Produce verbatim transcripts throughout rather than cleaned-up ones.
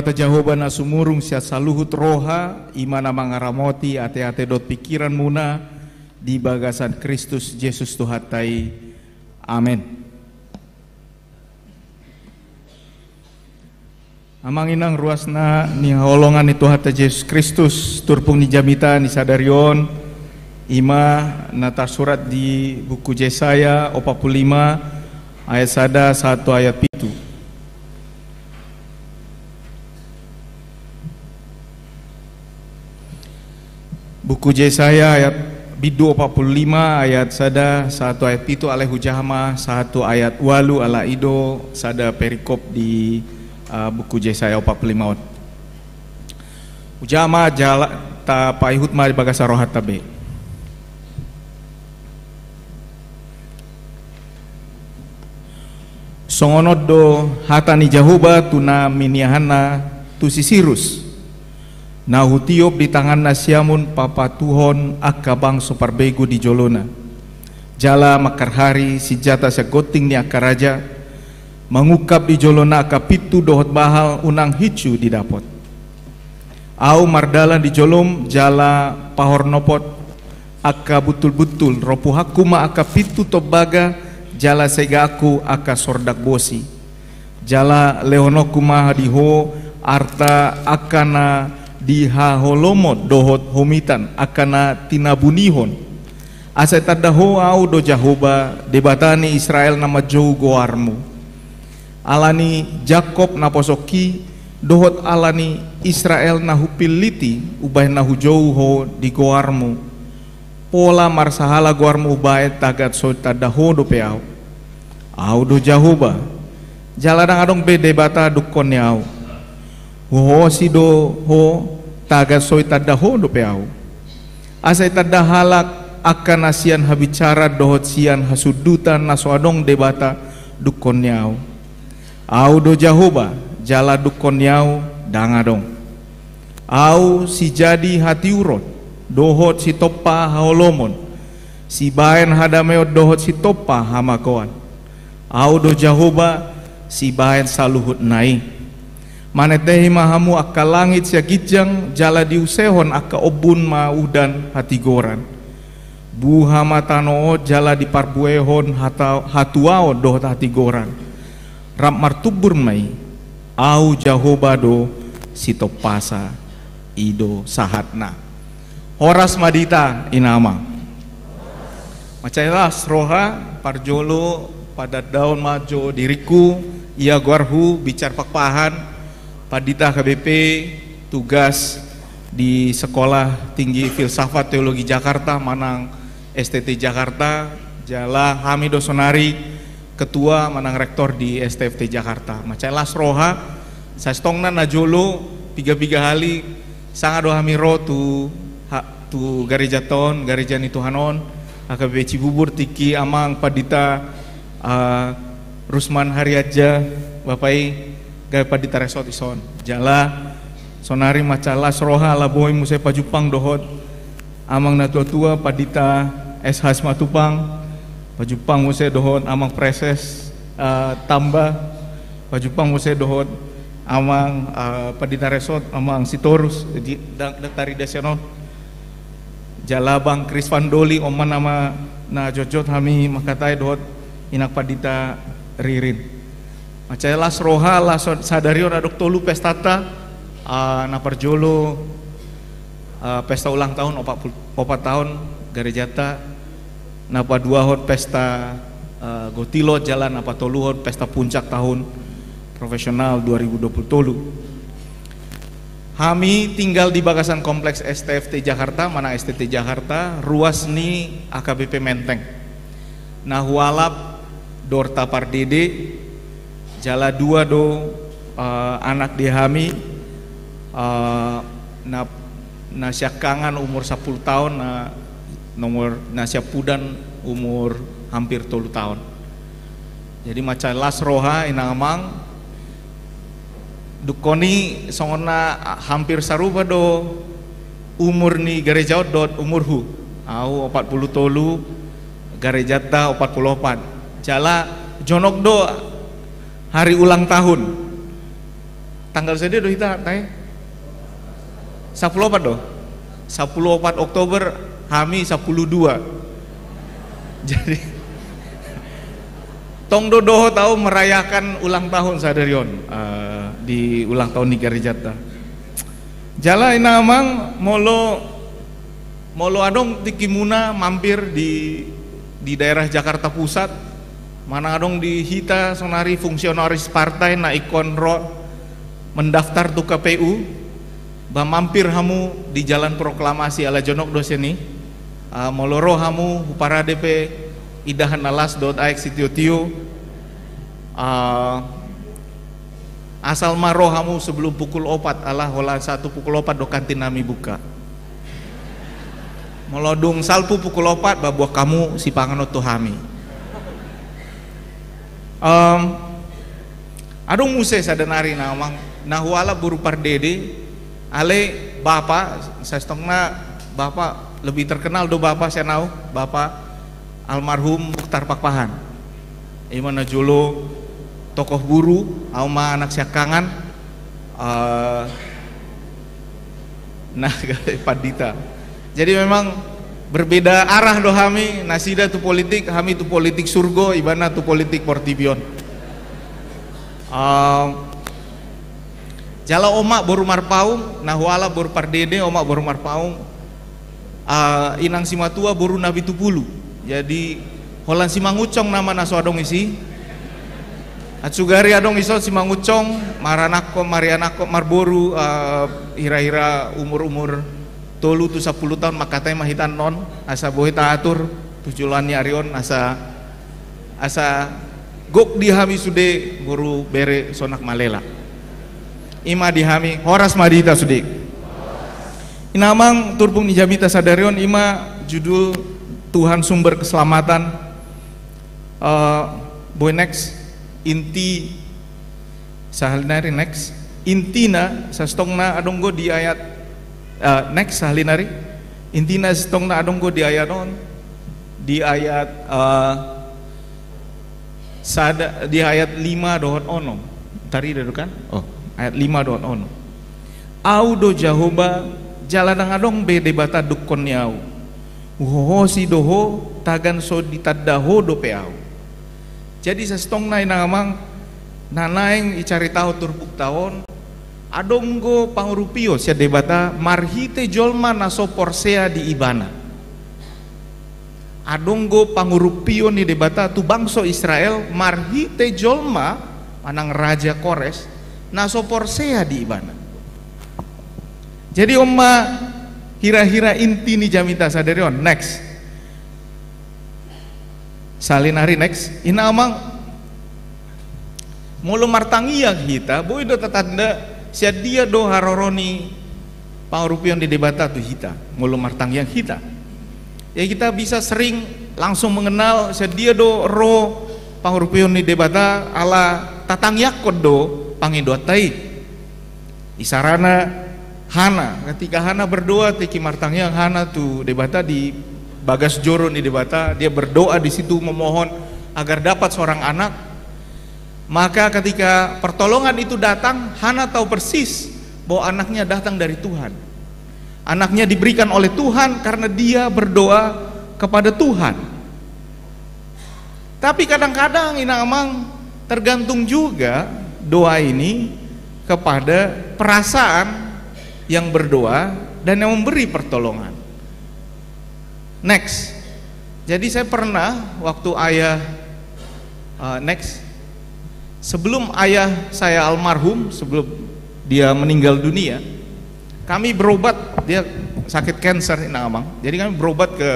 Debata Jahowa na sumurung sian saluhut roha, i ma na mangaramoti ateate dohot pingkiranmuna di bagasan Kristus Jesus Tuhanta i. Amen. Amang inang ruasna ni haholongan ni Tuhanta Jesus Kristus, turpuk ni jamita ni sadari on, i ma na tarsurat di buku Jesaya opat pulu lima ayat sada sahat tu ayat pitu. Buku Jesaya ayat bindu opat pulu lima ayat sada sahat tu ayat pitu, alai hujaha ma sahat tu ayat ualu ala i do sada perikop di, eh, buku Jesaya opat pulu lima on. Hujaha ma jala tapaihut ma di bagasan rohanta be. Songon on do hata ni Jahowa tu na miniahanna tu si Sirus, na hutiop di tanganna siamun papatuhon angka bangso parbegu di jolona, jala mangkarhari sinjata sian gonting ni angka raja, mangungkap di jolona angka pintu dohot bahal unang hinsu didapot. Ahu mardalan di jolom jala pahornopot angka buntulbuntul, ropuhonku ma angka pintu tombaga jala segaanku angka sordak bosi. Jala lehononku ma di ho arta angka na di haholomon dohot homitan angka na tinabunihon. Asa itanda ho ahu do Jahowa, Debata ni Israel na manjou goarmu. Ala ni Jakkob na posongki, dohot ala ni Israel na hupillit i, umbahen na hujou ho di goarmu. Pola marsahala goarmu umbahen tagan so itanda ho dope ahu. Ahu do Jahowa, jala ndang adong be Debata dungkon ni ahu. Huhosi do ho tagan so itanda ho dope ahu. Asa itanda halak angka na sian habisaran dohot sian hasundutan na so adong Debata dungkon ni ahu. Ahu do Jahowa, jala dungkon ni ahu ndang adong. Ahu sijadi hatiuron, dohot sitompa haholomon, sibahen hadameon dohot sitompa hamagoan. Ahu do Jahowa, sibahen saluhutna i. Manetehi ma hamu angka langit sian ginjang, jala diusehon angka ombun ma udan hatigoran. Buha ma tano on jala diparbuehon hata-, hatuaon dohot hatigoran. Rap martumbur ma i, ahu Jahowa do sitompasa, i do sahatna. Horas ma di hita, inang amang. Mansai las roha, parjolo padandaon ma jo diringku, ia goarhu, Bicar Pakpahan, pandita H K B P, tugas di Sekolah Tinggi Filsafat Teologi Jakarta manang S T T Jakarta, jala hami do sonari ketua manang rektor di S T F T Jakarta. Mansai las roha, sasintongna na jolo piga-piga hali sanga do hami ro tu ha-, tu garejanta on, gareja ni Tuhan on, H K B P Cibubur, tingki amang pandita, ah, Rusman Harianja, Bapa i, gabe pandita resort dison. Jala sonari mansai las roha ala boi muse pajumpang dohot amang na tua-tua, pandita S H Simatupang, pajumpang muse dohot amang preses, eh, Tamba, pajumpang muse dohot amang, eh, pandita resort, amang Sitorus, jadi ndang, ndang tarida sian on. Jala Bang Krisvan Doli, on ma nama na jotjot hami mangkatai dohot inang pandita Ririn. Mansai las roha, las sadari on adong tolu pestanta, ah, na parjolo, ah, pesta ulang tahun opat puluh, opat tahun garejanta, na paduahon pesta, ah, gotilot, jala na patoluhon pesta puncak tahun profesional dua ribu dua puluh tolu. Hami tinggal di bagasan kompleks S T F T Jakarta, manang S T T Jakarta, ruas ni A K B P Menteng. Na hualap Dorta Pardede, jala dua do, eh, anak di hami, eh, na, na siangkangan umur sampulu taon, na nomor, na siampudan umur hampir tolu taon. Jadi mansai las roha, inang amang, dungkon i songon na hampir sarupa do umur ni gareja on dohot umurhu. Ahu opat puluh tolu, garejanta opat puluh opat. Jala jonok do hari ulang tahun. Tanggal sadia do hita, Tae? Sampulu opat do? Sampulu opat Oktober, hami sampulu dua. Jadi, tong do dohot au merayakan ulang tahun sadari on, eh, di ulang tahun ni gerejanta. Jala inang amang, molo, molo adong tingkimuna mampir di, di daerah Jakarta Pusat, manang adong di hita saonari fungsionaris partai na ingkon ro mendaftar tu K P U, ba mampir hamu di Jalan Proklamasi, ala jonok do sian i. Ah, molo ro hamu, huparade pe indahan na las dohot aek sitiotio. Ah, asal ma ro hamu sebelum pukul opat, ala holan satu pukul opat do kantin nami buka. Molo dung salpu pukul opat, ba buat hamu sipanganon tu hami. Em, adong muse sada nari na amang, na hualap boru Pardede, alai bapa, sasintongna bapa, lebih terkenal do bapa sian au, bapa almarhum Mukhtar Pakpahan. Ima na jolo tokoh guru, au ma anak siangkangan, eh, na pandita. Jadi memang berbeda arah do hami, nasida tu politik, hami tu politik surgo, ibana tu politik portibi on. Em, jala omak boru Marpaung, na hualap boru Pardede, omak boru Marpaung, ah, inang simatua boru Napitupulu. Jadi, holan Simangunsong nama na so adong disi. Atsugari adong dison Simangunsong, maranakkon, marianakkon, marboru, ah, hira-hira umur-umur tolu tu sampulu taon, mangkatai ma hita annon, asa boi taatur tu joloan ni ari on, asa, asa gok di hami sude boru bere sonak malela. Ima di hami, horas ma di hita sude. Inang amang, turpuk ni jamita sadari on, ima judul Tuhan Sumber Keselamatan. Eh, boi next, inti, sahali nari next. Intina, sasintongna adong do di ayat, eh, next, sahali nari. Intina sasintongna adong do di ayat on, di ayat, eh, sada, di ayat lima dohot onom. Tarida do kan? Oh, ayat lima dohot onom. Au do Jahowa, jala ndang adong be debata dungkon ni au. Huhohosi do ho, tagan so ditanda ho dope au. Jadi sasintongna inang amang, na naeng icaritahon turpukta on, adong do pangurupion sian Debata marhite jolma na so porsea di Ibana. Adong do pangurupion ni Debata tu bangso Israel marhite jolma manang Raja Kores na so porsea di Ibana. Jadi on ma hira-hira inti ni jamita sadari on. Next. Sahali nari next. Inang amang, molo martangiang hita, boi do tatanda sian dia do haroro ni pangurupion ni Debata tu hita, molo martangiang hita. Ya, kita bisa sering langsung mengenal sian dia do ro pangurupion ni Debata, ala tatangiangkon do pangidoanta i. Isarana Hana, ketika Hana berdoa, tingki martangiang Hana tu Debata di bagas joro ni Debata, dia berdoa di situ memohon agar dapat seorang anak. Maka ketika pertolongan itu datang, Hana tahu persis bahwa anaknya datang dari Tuhan. Anaknya diberikan oleh Tuhan karena dia berdoa kepada Tuhan. Tapi kadang-kadang, inang amang, tergantung juga doa ini kepada perasaan yang berdoa dan yang memberi pertolongan. Next. Jadi saya pernah waktu ayah, eh, next. Sebelum ayah saya almarhum, sebelum dia meninggal dunia, kami berobat, dia sakit kanker, inang amang. Jadi kami berobat ke,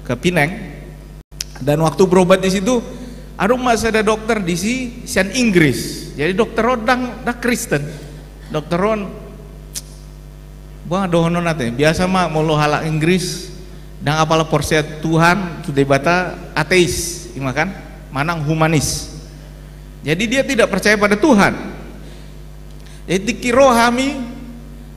ke Pineng. Dan waktu berobat di situ, adong ma sada dokter disi sian Inggris. Jadi dokter on ndang, ndang Kristen. Dokter on, bah, dohonon ate. Biasa ma molo halak Inggris, ndang apala porsea Tuhan, tu Debata, ateis, ima kan? Manang humanis. Jadi dia tidak percaya pada Tuhan. Jadi tingki ro hami,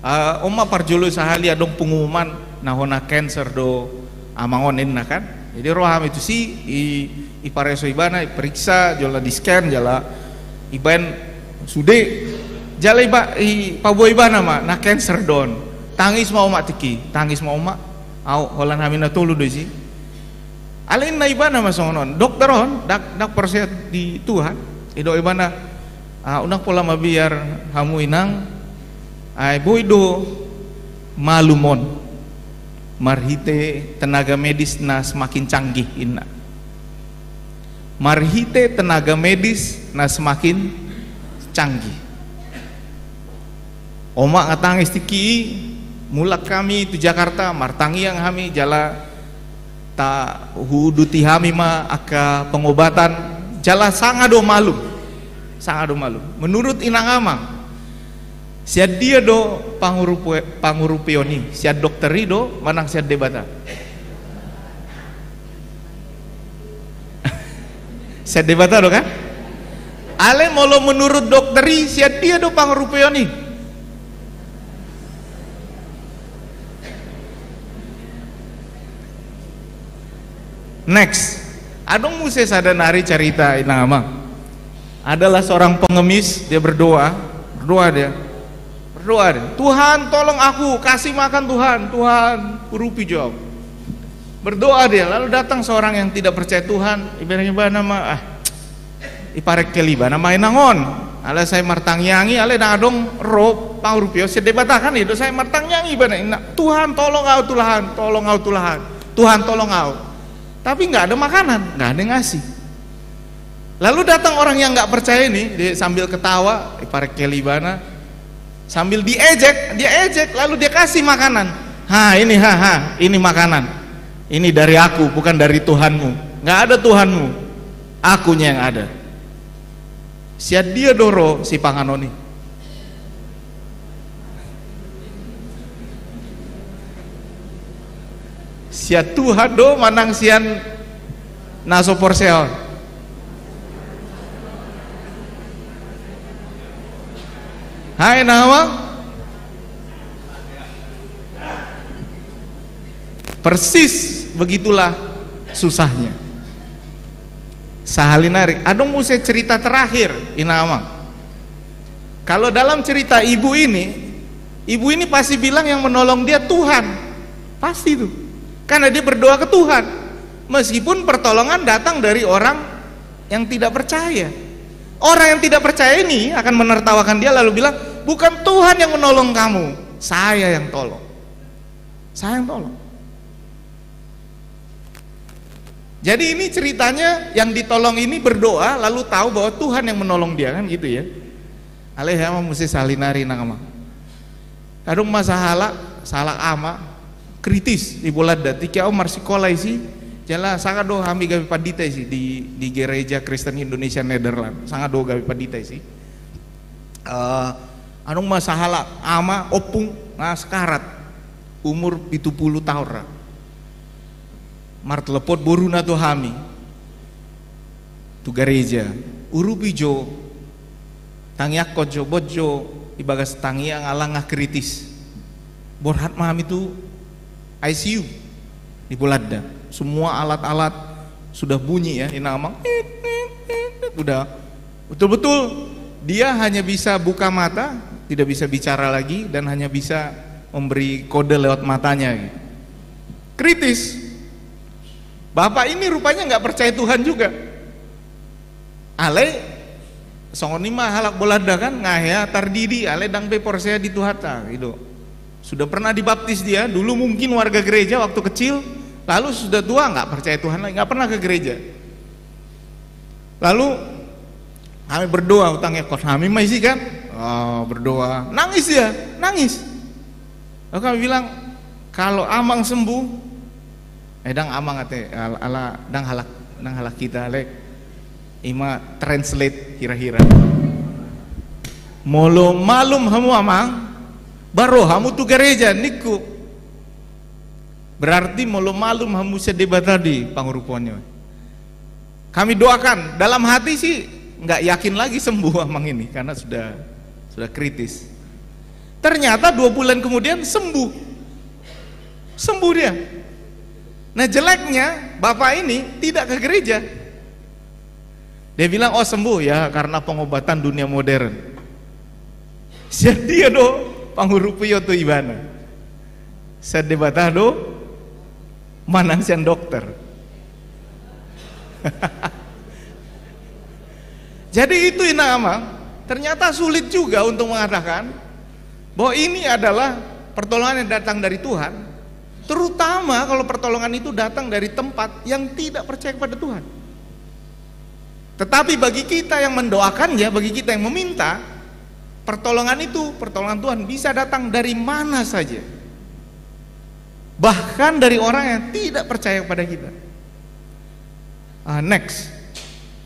eh, on ma parjolo sahali adong pengumuman na hona cancer do amang on ninna kan. Jadi ro hami tusi, i, ipareso ibana, iperiksa, jala di-scan, jala ibaen sude Jala iba, i, paboa ibana ma, na cancer do on. Tangis ma omak tingki, tangis ma omak. Au, holan hami na tolu do isi. Alai ninna ibana ma songon on, dokter on, ndang, ndang porsea di Tuhan. Didok ibana, ah, unang pola mabiar hamu inang, ai boi do malum on. Marhite tenaga medis na semakin canggih, inna. Marhite tenaga medis na semakin canggih. Omak nga tangis tingki i, mulak hami tu Jakarta, martangiang hami, jala tahuduti hami ma angka pengobatan, jala sanga do malum. Sanga do malum. Menurut inang amang, sian dia do pangurupe-, pangurupion i, sian dokter i do, manang sian Debata? Sian Debata do kan? Alai molo menurut dokter i, sian dia do pangurupion i? Next. Adong muse sada nari cerita, inang amang. Adalah seorang pengemis, dia berdoa. Berdoa dia. Berdoa dia. "Tuhan, tolong aku, kasih makan Tuhan. Tuhan, urupi jo au." Berdoa dia, lalu datang seorang yang tidak percaya Tuhan, ibarat-ibarat nama, ah, iparengkel ibana ma inang on. Alai sai martangiangi, alai ndang adong ro pangurupion sian Debata kan, i do sai martangiangi ibana, inna, "Tuhan, tolong au, Tuhan, tolong au, Tuhan. Tuhan, tolong au." Tapi nggak ada makanan, nggak ada yang ngasih. Lalu datang orang yang nggak percaya ini, dia sambil ketawa, iparengkel ibana, sambil diejek, dia ejek, lalu dia kasih makanan. "Ha, ini, ha, ha, ini makanan. Ini dari aku, bukan dari Tuhanmu. Nggak ada Tuhanmu. Akunya yang ada." Sian dia do ro sipanganon i? Sian Tuhan do manang sian na so porsea on? Hai, nama? Persis begitulah susahnya. Sahali nari, adong muse cerita terakhir, inang amang. Kalau dalam cerita ibu ini, ibu ini pasti bilang yang menolong dia Tuhan. Pasti itu. Karena dia berdoa ke Tuhan. Meskipun pertolongan datang dari orang yang tidak percaya. Orang yang tidak percaya ini akan menertawakan dia lalu bilang, "Bukan Tuhan yang menolong kamu, saya yang tolong. Saya yang tolong." Jadi ini ceritanya, yang ditolong ini berdoa, lalu tahu bahwa Tuhan yang menolong dia, kan gitu ya. Alai hea ma muse sahali nari, inang amang. Adong ma sahalak, sahalak ama, kritis di Bolanda. Tingki au marsikola disi, jala sanga do hami gabe pandita disi di, di Gereja Kristen Indonesia Nederland. Sanga do gabe pandita disi. Eh, adong ma sahalak ama, ompung, na sekarat, umur pitu pulu taon ra. Martelepon boruna tu hami, tu gareja, "Urupi jo, tangiangkon jo, boan jo ibagas tangiang, ala nga kritis." Borhat ma hami tu I C U di Bolanda. Semua alat-alat sudah bunyi ya, inang amang. Udah. Betul-betul dia hanya bisa buka mata, tidak bisa bicara lagi, dan hanya bisa memberi kode lewat matanya gitu. Kritis. Bapak ini rupanya nggak percaya Tuhan juga. Alai, songon i ma halak Bolanda kan, nga hea tardidi, alai ndang be porsea di Tuhanta, gitu. Sudah pernah dibaptis dia, dulu mungkin warga gereja waktu kecil, lalu sudah tua nggak percaya Tuhan lagi, nggak pernah ke gereja. Lalu hami berdoa, hutangihon hami ma disi kan. Oh, berdoa. Nangis dia, nangis. Lalu kami bilang, "Kalau amang sembuh," eh, ndang amang ate, al-, ala, ndang halak, ndang halak hita, alai. I ma translate hira-hira. "Molo malum hamu amang, bahen ro hamu tu gareja," ningku. Berarti molo malum hamu sian Debata do pangurupion i. Kami doakan, dalam hati sih nggak yakin lagi sembuh amang ini karena sudah, sudah kritis. Ternyata dua bulan kemudian sembuh. Sembuh dia. Nah, jeleknya bapak ini tidak ke gereja. Dia bilang, "Oh, sembuh ya karena pengobatan dunia modern." Sian dia do pangurupion tu ibana? Sian Debata do manang sian dokter? Jadi itu, Inang Amang, ternyata sulit juga untuk mengatakan bahwa ini adalah pertolongan yang datang dari Tuhan, terutama kalau pertolongan itu datang dari tempat yang tidak percaya kepada Tuhan. Tetapi bagi kita yang mendoakannya, bagi kita yang meminta, pertolongan itu, pertolongan Tuhan bisa datang dari mana saja. Bahkan dari orang yang tidak percaya kepada kita. Ah, next.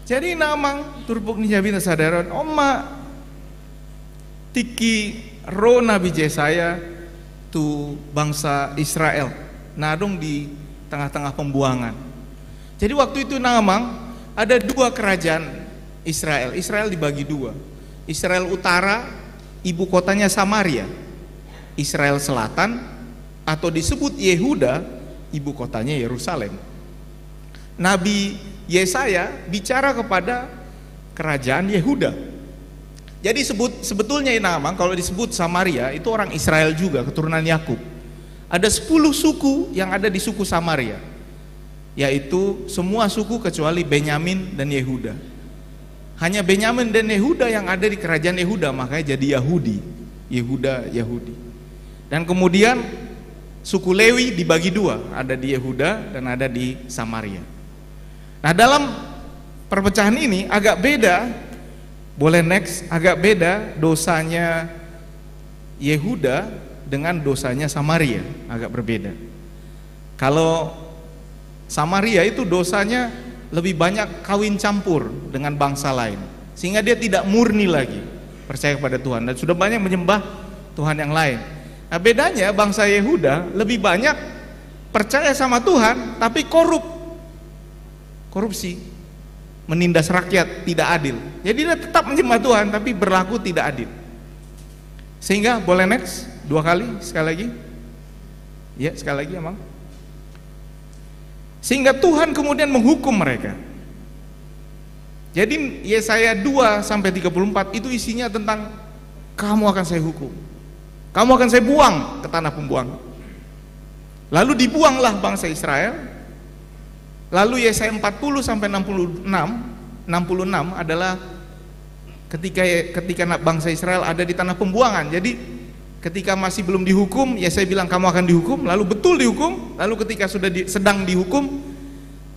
Jadi, Inang Amang, turpuk ni jabinta sadari on, on ma tingki ro Nabi Jesaya tu bangsa Israel na adong di tengah-tengah pembuangan. Jadi waktu itu, Inang Amang, ada dua kerajaan Israel. Israel dibagi dua. Israel Utara, ibu kotanya Samaria. Israel Selatan, atau disebut Yehuda, ibu kotanya Yerusalem. Nabi Yesaya bicara kepada kerajaan Yehuda. Jadi sebut, sebetulnya, Inang Amang, kalau disebut Samaria, itu orang Israel juga, keturunan Yakub. Ada sepuluh suku yang ada di suku Samaria, yaitu semua suku kecuali Benyamin dan Yehuda. Hanya Benyamin dan Yehuda yang ada di kerajaan Yehuda, makanya jadi Yahudi. Yehuda, Yahudi. Dan kemudian suku Lewi dibagi dua, ada di Yehuda dan ada di Samaria. Nah, dalam perpecahan ini agak beda, boleh next, agak beda dosanya Yehuda dengan dosanya Samaria, agak berbeda. Kalau Samaria itu dosanya lebih banyak kawin campur dengan bangsa lain, sehingga dia tidak murni lagi percaya kepada Tuhan, dan sudah banyak menyembah tuhan yang lain. Nah, bedanya bangsa Yehuda lebih banyak percaya sama Tuhan, tapi korup, korupsi, menindas rakyat, tidak adil. Jadi dia tetap menyembah Tuhan, tapi berlaku tidak adil. Sehingga, boleh next, dua kali, sekali lagi. Ya, sekali lagi, Amang. Sehingga Tuhan kemudian menghukum mereka. Jadi Yesaya dua sampai tiga puluh empat itu isinya tentang kamu akan saya hukum. Kamu akan saya buang ke tanah pembuangan. Lalu dibuanglah bangsa Israel. Lalu Yesaya empat puluh sampai enam puluh enam, enam puluh enam adalah ketika, ketika na-, bangsa Israel ada di tanah pembuangan. Jadi ketika masih belum dihukum, Yesaya bilang, "Kamu akan dihukum." Lalu betul dihukum. Lalu ketika sudah di-, sedang dihukum,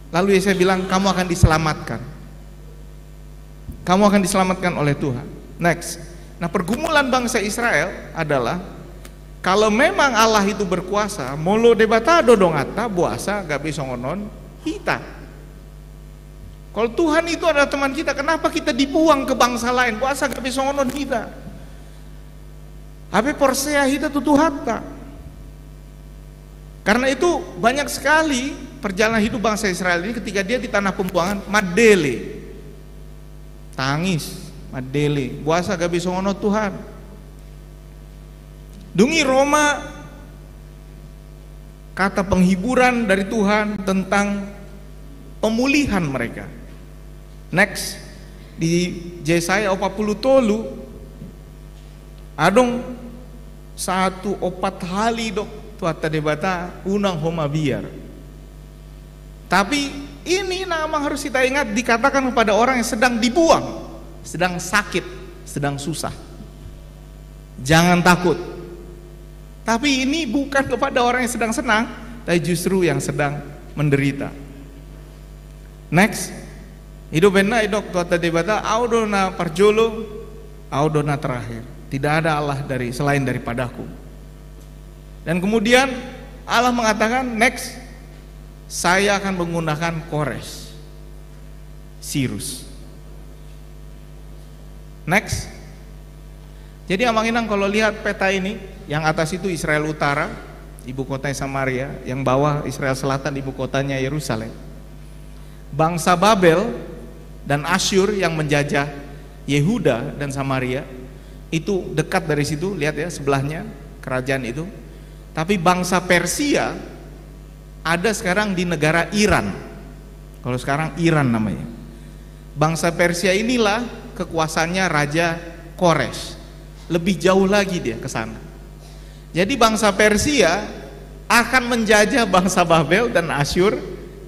lalu Yesaya bilang, "Kamu akan diselamatkan. Kamu akan diselamatkan oleh Tuhan." Next. Nah, pergumulan bangsa Israel adalah, kalau memang Allah itu berkuasa, molo Debata do donganta, boasa gabe songon on hita? Kalau Tuhan itu adalah teman kita, kenapa kita dibuang ke bangsa lain? Boasa gabe songon on hita? Hape porsea hita tu Tuhanta. Karena itu, banyak sekali perjalanan hidup bangsa Israel ini ketika dia di tanah pembuangan, mandele. Tangis, mandele. Boasa gabe songon on, Tuhan? Dung i ro ma kata penghiburan dari Tuhan tentang pemulihan mereka. Next, di Jesaya opat puluh tolu, adong sahat tu opat hali didok Tuhanta Debata, "Unang ho mabiar." Tapi ini, Inang Amang, harus kita ingat, dikatakan kepada orang yang sedang dibuang, sedang sakit, sedang susah. Jangan takut. Tapi ini bukan kepada orang yang sedang senang, tapi justru yang sedang menderita. Next. I do umbahen na didok Tuhanta Debata, "Ahu do na parjolo, Ahu do na terakhir. Tidak ada Allah dari, selain daripada-Ku." Dan kemudian Allah mengatakan, next, "Saya akan menggunakan Kores, Sirus." Next. Jadi, Amang Inang, kalau lihat peta ini, yang atas itu Israel Utara, ibu kotanya Samaria, yang bawah Israel Selatan, ibu kotanya Yerusalem. Bangsa Babel dan Asyur yang menjajah Yehuda dan Samaria, itu dekat dari situ, lihat ya, sebelahnya kerajaan itu. Tapi bangsa Persia ada sekarang di negara Iran. Kalau sekarang Iran namanya. Bangsa Persia inilah kekuasaannya Raja Kores. Lebih jauh lagi dia ke sana. Jadi bangsa Persia akan menjajah bangsa Babel dan Asyur,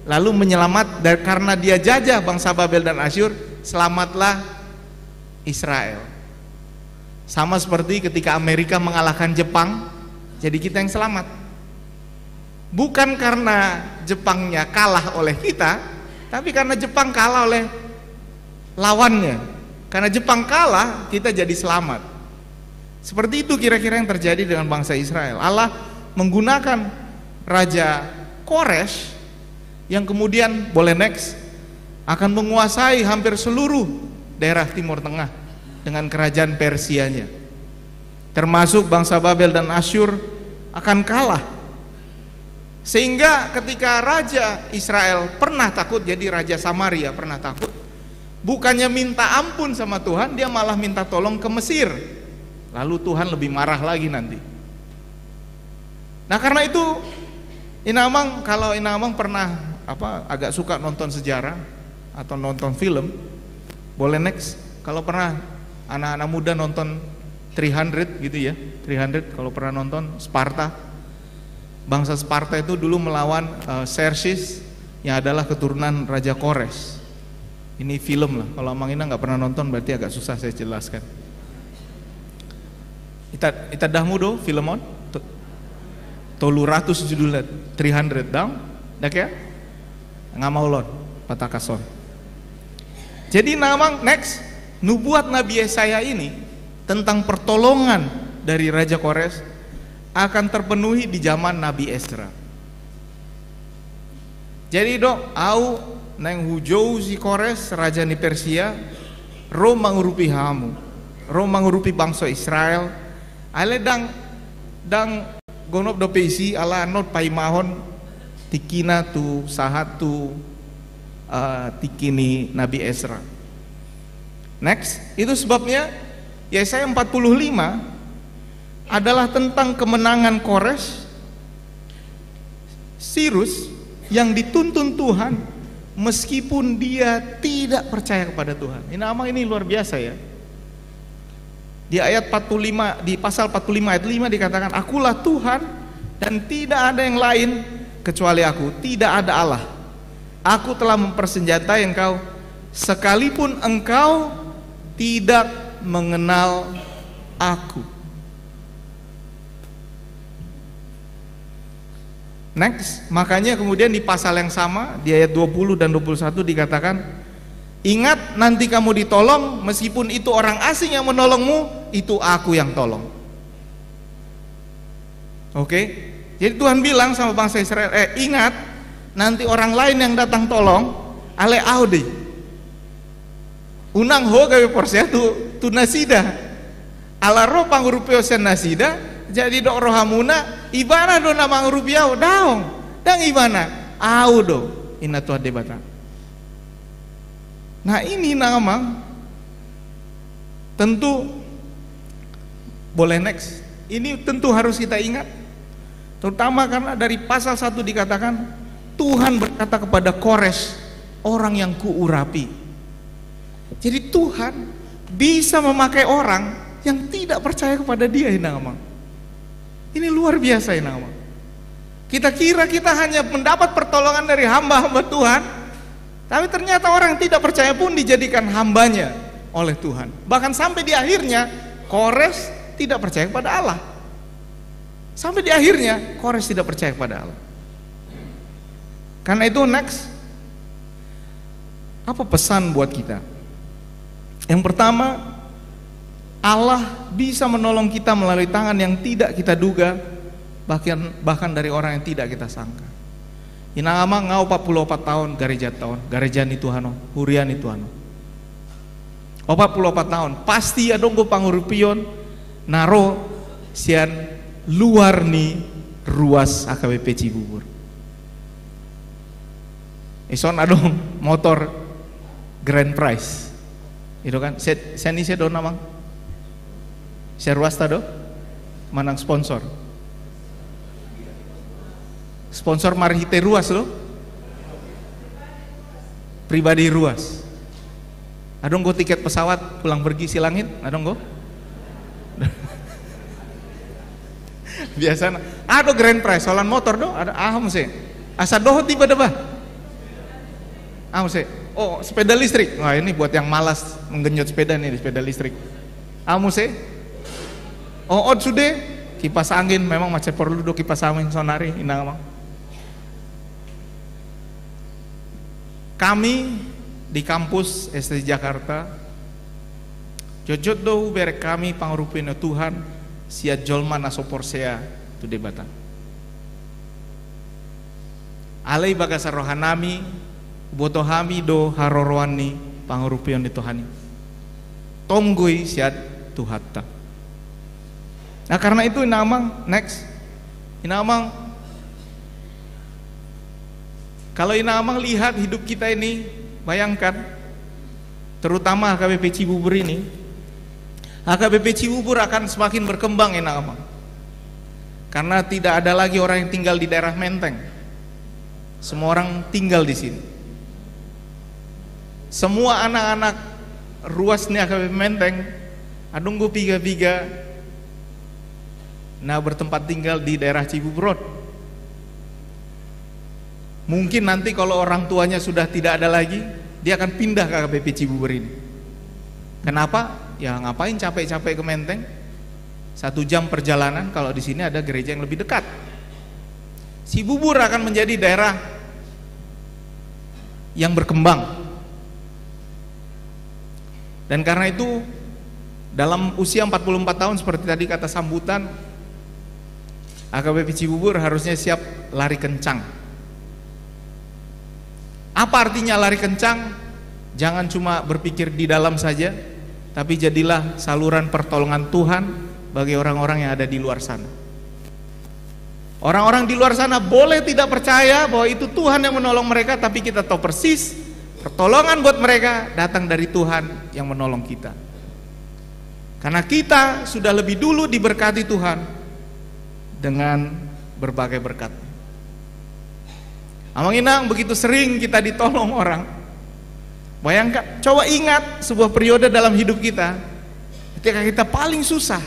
lalu menyelamat, dan karena dia jajah bangsa Babel dan Asyur, selamatlah Israel. Sama seperti ketika Amerika mengalahkan Jepang, jadi kita yang selamat. Bukan karena Jepangnya kalah oleh kita, tapi karena Jepang kalah oleh lawannya. Karena Jepang kalah, kita jadi selamat. Seperti itu kira-kira yang terjadi dengan bangsa Israel. Allah menggunakan Raja Koresh yang kemudian, boleh next, akan menguasai hampir seluruh daerah Timur Tengah dengan kerajaan Persianya. Termasuk bangsa Babel dan Asyur akan kalah. Sehingga ketika Raja Israel pernah takut, jadi Raja Samaria pernah takut, bukannya minta ampun sama Tuhan, dia malah minta tolong ke Mesir. Lalu Tuhan lebih marah lagi nanti. Nah, karena itu, Inang Amang, kalau Inang Amang pernah, apa, agak suka nonton sejarah atau nonton film, boleh next. Kalau pernah anak-anak muda nonton three hundred gitu ya, three hundred, kalau pernah nonton Sparta, bangsa Sparta itu dulu melawan, eh, Xerxes yang adalah keturunan Raja Koresh. Ini film lah, kalau Amang Inang nggak pernah nonton berarti agak susah saya jelaskan. Ita, ita damu do film on? To-, tolu ratus judulna, three hundred, daong? Dak ya? Nga maulon, patakason. Jadi Inang Amang, next, nubuat Nabi Yesaya ini tentang pertolongan dari Raja Koresh akan terpenuhi di zaman Nabi Esra. Jadi do, au naeng hujou si Koresh, raja ni Persia, ro mangurupi hamu, ro mangurupi bangso Israel, alai ndang, ndang gonop dope disi, ala annon paimahon tingkina tu sahat tu, eh, tingki ni Nabi Esra. Next, itu sebabnya Yesaya empat puluh lima adalah tentang kemenangan Koresh, Sirus, yang dituntun Tuhan meskipun dia tidak percaya kepada Tuhan. Inang Amang, ini luar biasa ya. Di ayat empat puluh lima, di pasal empat puluh lima ayat lima dikatakan, "Akulah Tuhan dan tidak ada yang lain kecuali Aku, tidak ada Allah. Aku telah mempersenjatai engkau, sekalipun engkau tidak mengenal Aku." Next, makanya kemudian di pasal yang sama, di ayat dua puluh dan dua puluh satu dikatakan, "Ingat, nanti kamu ditolong, meskipun itu orang asing yang menolongmu, itu Aku yang tolong." Oke? Jadi Tuhan bilang sama bangsa Israel, "Eh, ingat, nanti orang lain yang datang tolong, alai Au do i. Unang ho gabe porsea tu, tu nasida. Ala ro pangurupion sian nasida, jadi didok rohamuna, Ibana do na mangurupi Au." Daong, ndang Ibana, Au do, ninna Tuhan Debata. Nah, ini Inang Amang, tentu, boleh next. Ini tentu harus kita ingat. Terutama karena dari pasal satu dikatakan, Tuhan berkata kepada Koresh, "Orang yang Kuurapi." Jadi Tuhan bisa memakai orang yang tidak percaya kepada Dia, Inang Amang. Ini luar biasa, Inang Amang. Kita kira kita hanya mendapat pertolongan dari hamba-hamba Tuhan, tapi ternyata orang yang tidak percaya pun dijadikan hambanya oleh Tuhan. Bahkan sampai di akhirnya, Koresh tidak percaya kepada Allah. Sampai di akhirnya, Koresh tidak percaya kepada Allah. Karena itu, next. Apa pesan buat kita? Yang pertama, Allah bisa menolong kita melalui tangan yang tidak kita duga, bahkan, bahkan dari orang yang tidak kita sangka. Inang Amang, nga opat pulu opat taon garejanta on, gareja ni Tuhan on, huria ni Tuhan on. Opat pulu opat taon, pasti adong do pangurupion na ro sian luar ni ruas H K B P Cibubur. Dison adong motor grand prize. Itu kan, sian, sian ise do, Amang? Sian ruasta do? Manang sponsor? Sponsor marhite ruas do? Pribadi ruas. Adong do tiket pesawat pulang pergi Silangit? Adong do? Biasana. Aha do grand prize, holan motor do, aha do, aha muse? Asa dohot iba da bah. Aha muse? Oh, sepeda listrik. Wah, ini buat yang malas menggenjot sepeda nih, sepeda listrik. Aha muse? Oh, ot sude, kipas angin, memang mansai porlu do kipas angin saonari, inang amang. Kami di kampus S T Jakarta, jotjot do hubereng hami pangurupion ni Tuhan sian jolma na so porsea tu Debata. Alai bagasan rohanami, huboto hami do haroroan ni pangurupion ni Tuhan i. Tonggo i sian Tuhanta. Nah, karena itu, inang amang, next. Inang amang, kalau inang amang lihat hidup kita ini, bayangkan, terutama H K B P Cibubur ini, H K B P Cibubur akan semakin berkembang, inang amang. Karena tidak ada lagi orang yang tinggal di daerah Menteng. Semua orang tinggal di sini. Semua anak-anak ruas ni H K B P Menteng, adong do piga-piga na bertempat tinggal di daerah Cibubur on. Mungkin nanti kalau orang tuanya sudah tidak ada lagi, dia akan pindah ke H K B P Cibubur ini. Kenapa? Ya, ngapain capek-capek ke Menteng? Satu jam perjalanan, kalau di sini ada gereja yang lebih dekat. Cibubur akan menjadi daerah yang berkembang. Dan karena itu, dalam usia empat puluh empat tahun, seperti tadi kata sambutan, H K B P Cibubur harusnya siap lari kencang. Apa artinya lari kencang? Jangan cuma berpikir di dalam saja, tapi jadilah saluran pertolongan Tuhan bagi orang-orang yang ada di luar sana. Orang-orang di luar sana boleh tidak percaya bahwa itu Tuhan yang menolong mereka, tapi kita tahu persis, pertolongan buat mereka datang dari Tuhan yang menolong kita. Karena kita sudah lebih dulu diberkati Tuhan dengan berbagai berkat. Amang inang, begitu sering kita ditolong orang. Bayangkan, coba ingat sebuah periode dalam hidup kita, ketika kita paling susah,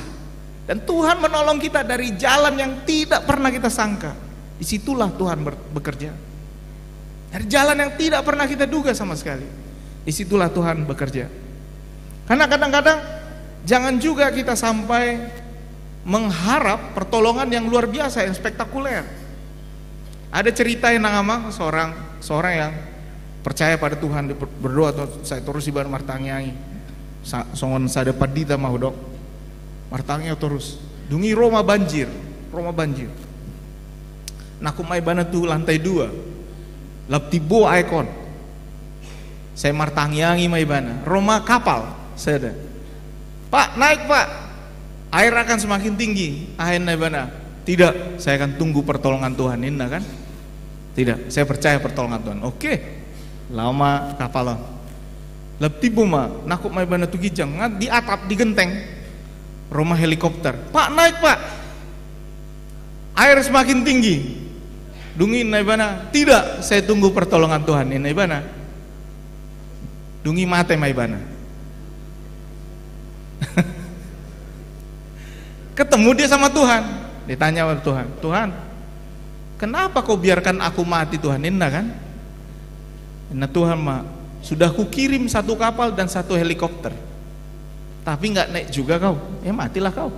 dan Tuhan menolong kita dari jalan yang tidak pernah kita sangka. Disitulah Tuhan ber-, bekerja. Dari jalan yang tidak pernah kita duga sama sekali. Disitulah Tuhan bekerja. Karena kadang-kadang jangan juga kita sampai mengharap pertolongan yang luar biasa, yang spektakuler. Ada cerita, inang amang, seorang, seorang yang percaya pada Tuhan, dia ber-, berdoa, to, sai torus iba martangiang i. Sa-, songon sada pandita ma hudok. Martangiang torus. Dung i ro ma banjir, ro ma banjir. Nangkup ma ibana tu lantai dua. Lam timbo aek on. Sai martangiang i ma ibana. Ro ma kapal sada. "Pak, naik, Pak. Air akan semakin tinggi." Aha ninna ibana? "Tidak, saya akan tunggu pertolongan Tuhan," ninna kan. "Tidak, saya percaya pertolongan Tuhan." Oke. Laho ma kapal on. Lam timbo ma, nangkup ma ibana tu ginjang, nga di atap, di genteng. Ro ma helikopter. "Pak, naik, Pak. Air semakin tinggi." Dung i ninna ibana, "Tidak, saya tunggu pertolongan Tuhan," ninna ibana. Dung i mate ma ibana. Ketemu dia sama Tuhan. Ditanya oleh Tuhan, "Tuhan, kenapa kau biarkan aku mati, Tuhan?" ninna kan. Ninna Tuhan ma, "Sudah kukirim satu kapal dan satu helikopter. Tapi nggak naik juga kau. Ya matilah kau."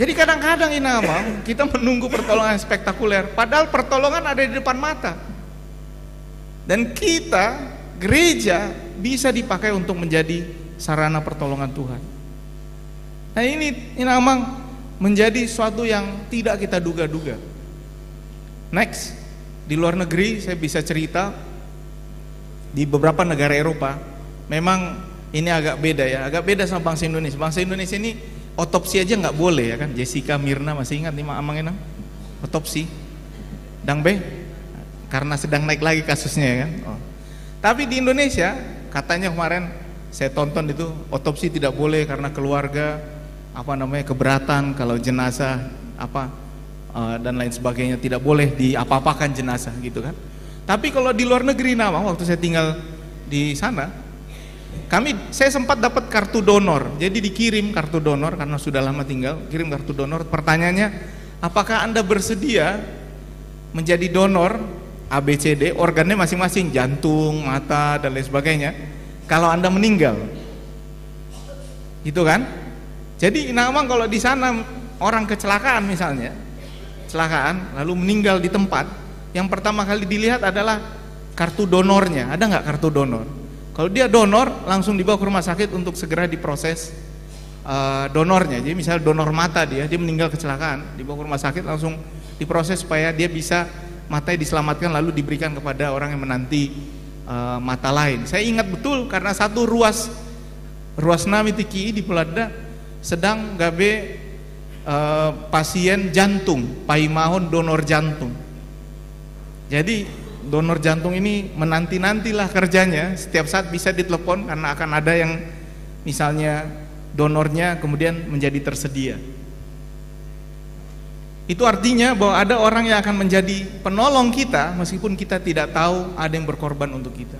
Jadi kadang-kadang, inang amang, kita menunggu pertolongan yang spektakuler, padahal pertolongan ada di depan mata. Dan kita, gereja, bisa dipakai untuk menjadi sarana pertolongan Tuhan. Nah, ini, inang amang, menjadi suatu yang tidak kita duga-duga. Next, di luar negeri saya bisa cerita, di beberapa negara Eropa, memang ini agak beda ya, agak beda sama bangsa Indonesia. Bangsa Indonesia ini otopsi aja nggak boleh ya kan, Jessica, Mirna, masih ingat nih, amang inang? Otopsi. Dang be, karena sedang naik lagi kasusnya ya kan. Oh. Tapi di Indonesia, katanya kemarin saya tonton itu, otopsi tidak boleh karena keluarga, apa namanya, keberatan kalau jenazah, apa, eh, dan lain sebagainya, tidak boleh diapa-apakan jenazah gitu kan. Tapi kalau di luar negeri, nah, waktu saya tinggal di sana, Kami, saya sempat dapat kartu donor, jadi dikirim kartu donor karena sudah lama tinggal, kirim kartu donor. Pertanyaannya, apakah Anda bersedia menjadi donor A B C D, organnya masing-masing, jantung, mata, dan lain sebagainya, kalau Anda meninggal? Gitu kan? Jadi, Inang Amang, kalau di sana orang kecelakaan misalnya, kecelakaan, lalu meninggal di tempat, yang pertama kali dilihat adalah kartu donornya. Ada nggak kartu donor? Kalau dia donor, langsung dibawa ke rumah sakit untuk segera diproses, eh, donornya. Jadi, misalnya donor mata dia, dia meninggal kecelakaan, dibawa ke rumah sakit, langsung diproses supaya dia bisa, matanya diselamatkan, lalu diberikan kepada orang yang menanti, eh, mata lain. Saya ingat betul karena satu ruas, ruas nami tingki i di Polandia sedang gabe, eh, pasien jantung, paimahon donor jantung. Jadi, donor jantung ini menanti-nantilah kerjanya, setiap saat bisa ditelepon karena akan ada yang misalnya donornya kemudian menjadi tersedia. Itu artinya bahwa ada orang yang akan menjadi penolong kita meskipun kita tidak tahu ada yang berkorban untuk kita.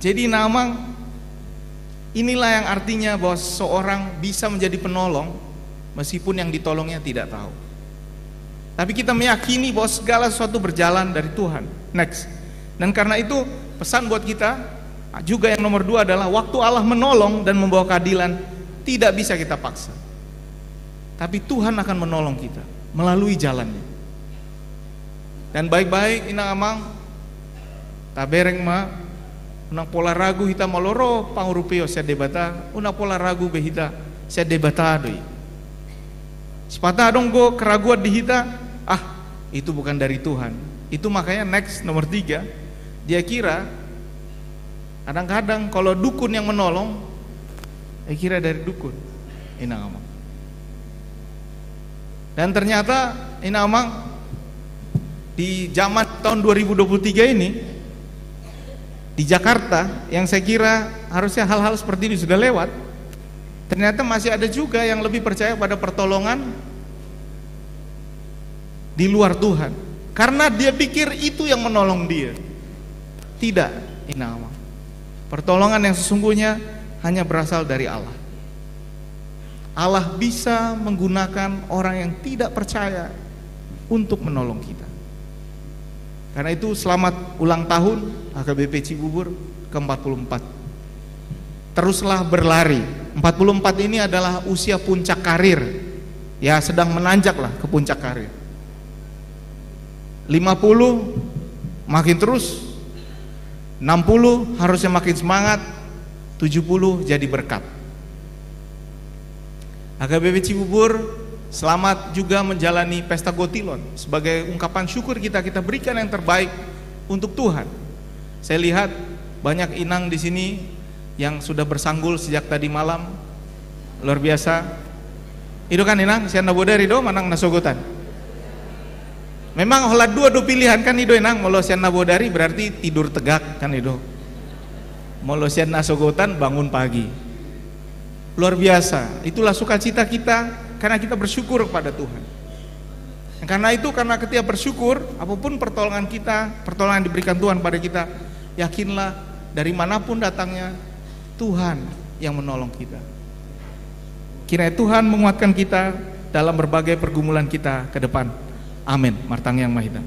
Jadi, Inang Amang, inilah yang artinya bahwa seseorang bisa menjadi penolong meskipun yang ditolongnya tidak tahu. Tapi kita meyakini bahwa segala sesuatu berjalan dari Tuhan. Next. Dan karena itu, pesan buat kita juga yang nomor dua adalah waktu Allah menolong dan membawa keadilan, tidak bisa kita paksa. Tapi Tuhan akan menolong kita melalui jalannya. Dan baik-baik, Inang Amang, tabereng ma, unang pola ragu hita molo ro pangurupion sian Debata, unang pola ragu be hita, sian Debata do i. Sipata adong do keraguan di hita, ah, itu bukan dari Tuhan. Itu makanya next, nomor tiga, dia kira, kadang-kadang kalau dukun yang menolong, eh, kira dari dukun, Inang Amang. Dan ternyata, Inang Amang, di zaman tahun dua ribu dua puluh tiga ini, di Jakarta, yang saya kira harusnya hal-hal seperti ini sudah lewat, ternyata masih ada juga yang lebih percaya pada pertolongan di luar Tuhan. Karena dia pikir itu yang menolong dia. Tidak, Inang Amang. Pertolongan yang sesungguhnya hanya berasal dari Allah. Allah bisa menggunakan orang yang tidak percaya untuk menolong kita. Karena itu, selamat ulang tahun H K B P Cibubur ke empat puluh empat. Teruslah berlari. Empat puluh empat ini adalah usia puncak karir. Ya, sedang menanjaklah ke puncak karir. Lima puluh makin terus, enam puluh harusnya makin semangat, tujuh puluh jadi berkat. H K B P Cibubur, selamat juga menjalani Pesta Gotilon. Sebagai ungkapan syukur kita, kita berikan yang terbaik untuk Tuhan. Saya lihat banyak inang di sini yang sudah bersanggul sejak tadi malam. Luar biasa. I do kan, Inang, sian na bodari do manang na sogotan? Memang holan dua do pilihan kan, i do, Inang, molo sian na bodari berarti tidur tegak kan, i do. Molo sian na sogotan bangun pagi. Luar biasa. Itulah sukacita kita karena kita bersyukur kepada Tuhan. Karena itu, karena ketika bersyukur, apapun pertolongan kita, pertolongan yang diberikan Tuhan pada kita, yakinlah, dari manapun datangnya, Tuhan yang menolong kita. Kiranya Tuhan menguatkan kita dalam berbagai pergumulan kita ke depan. Amin. Martangiang ma hita.